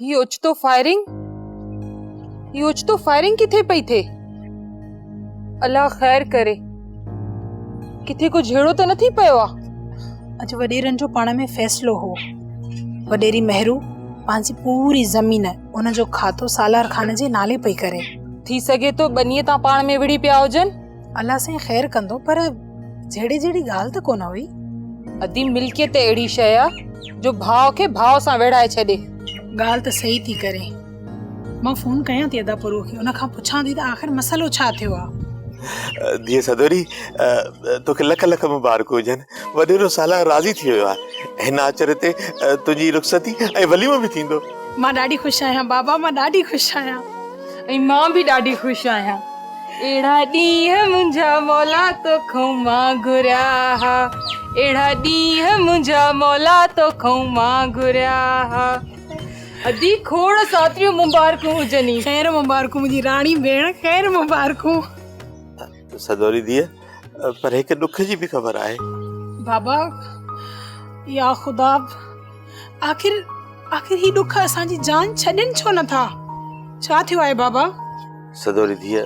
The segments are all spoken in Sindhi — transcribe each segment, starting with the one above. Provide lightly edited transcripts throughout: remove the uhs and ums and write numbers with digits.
هي اوچتو فائرنگ هي اوچتو فائرنگ ڪٿي پئي ٿئي؟ الله خير ڪري ڪٿي ڪو جهيڙو ته نه ٿي پيو آ؟ اڄ وڏيرن جو پاڻ ۾ فيصلو هو. وڏيري مهرو پنهنجي پوري زمين ان جو کاتو سالار خان جي نالي پئي ڪري. ٿي سگهي ٿو ٻنيء تان پاڻ ۾ وڙهي پيا هجن. الله سائين خير ڪندو پر جهيڙي جهڙي ڳالهه ته ڪونه هئي. ادي ملڪيت اهڙي شيء آ جو ڀاء کي ڀاء سان ويڙهائي ڇڏي. ڳالهه ته صحيح ٿي ڪرين. مان فون ڪيان ٿي ادا پروء کي ان کان پڇان ٿي ته آخر مسئلو ڇا ٿيو آ. ڌيء سدوري توکي لک لک مبارڪون هجن. وڏيرو سالار راضي ٿي ويو آ. هن آچر تي تنهنجي رخصتي ۽ وليمو به ٿيندو. مان ڏاڍي خوش آهيان بابا مان ڏاڍي خوش آهيان. ۽ مان به ڏاڍي خوش آهيان. اهڙا ڏينهن منهنجا مولا توکئون مان گهريا ها اهڙا ڏينهن منهنجا مولا توکئون مان گهريا ها ادي کوڙ ساتريون مبارڪون هجني. خير مبارڪون منهنجي راڻي ڀيڻ خير مبارڪون. سدوري ڌيء پر هڪ ڏک جي به خبر آهي. بابا يا خدا آخر آخر هي ڏک اسان جي جان ڇڏين ڇو نه ٿا؟ ڇا ٿيو آهي بابا؟ سدوري ڌيء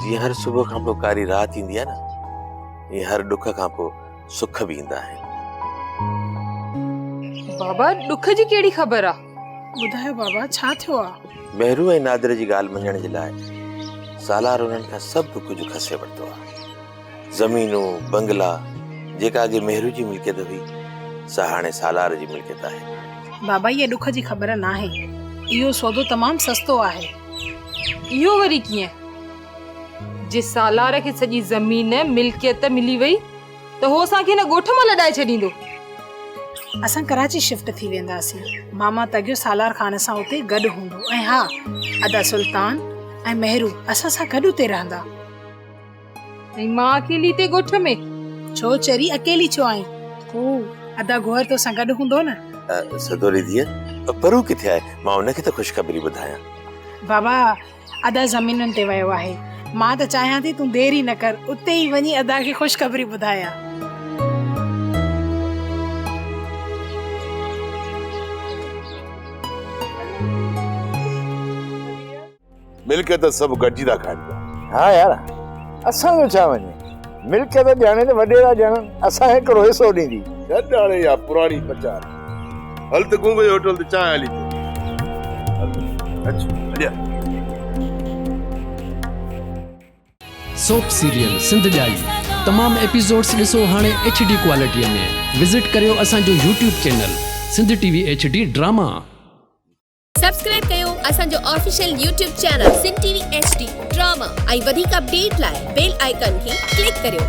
جيئن هر صبح کان پوء ڪاري رات ايندي آهي نه ائين هر ڏک کان پوء سک به ايندا آهن. بابا ڏک جي ڪهڙي خبر آ؟ ٻڌايو بابا ڇا ٿيو آ؟ مهرو ۽ نادر جي ڳالهه مڃڻ جي لاء سالار انهن کان سڀ ڪجهه کسي ورتو آ. زمينون، بنگلا، جيڪا اڳي مهرو جي ملڪيت هئي، سا هاڻي سالار جي ملڪيت آهي. بابا اها ڏک جي خبر ناهي. اهو سودو تمام سستو آهي. اهو وري ڪيئن؟ جي سالار کي سڄي زمين، ملڪيت، ملي وئي ته هو اسان کي هن ڳوٺ مان لڏائي ڇڏيندو. اسان ڪراچي شفٽ ٿي وينداسين. ماما تڳيو سالار خان سان اتي گڏ هوندو ۽ ها ادا سلطان ۽ مهرو اسان سان گڏ اتي رهندا. ۽ مان اڪيلي هتي ڳوٺ ۾. ڇو چري اڪيلي ڇو آهين؟ هو ادا گوهر توسان گڏ هوندو نه. سدوري ڌيء پرو ڪٿي آهي؟ مان ان کي ته خوشخبري ٻڌايان. بابا ادا زمينن تي ويو آهي. مان ته چاهيان ٿي تون دير ئي نه ڪر اتي ئي وڃي ادا کي خوشخبري ٻڌايان. ملڪيت سڀ گڏجي ٿا کائن پيا. ها يار اسان جو ڇا وڃي ملڪيت ڄاڻي ته وڏيرا ڄاڻن اسان کي ڪهڙو حصو ڏيندي. ڇڏ هاڻي اها پراڻي پچار هل ته گونگي جي هوٽل تي چانهه هلي پيون هل اچ هليا. سوپ سيريل سنڌ ڄائي تمام ايپيسوڊس ڏسو هاڻي ايڇ ڊي ڪوالٽي ۾ وزٽ ڪريو اسان جو YouTube channel Sindh T V H D drama. Subscribe ڪيو اسان جو official YouTube channel Sindh T V H D drama ۽ وڌيڪ اپڊيٽ لاء بيل آئيڪان کي ڪلڪ ڪريو.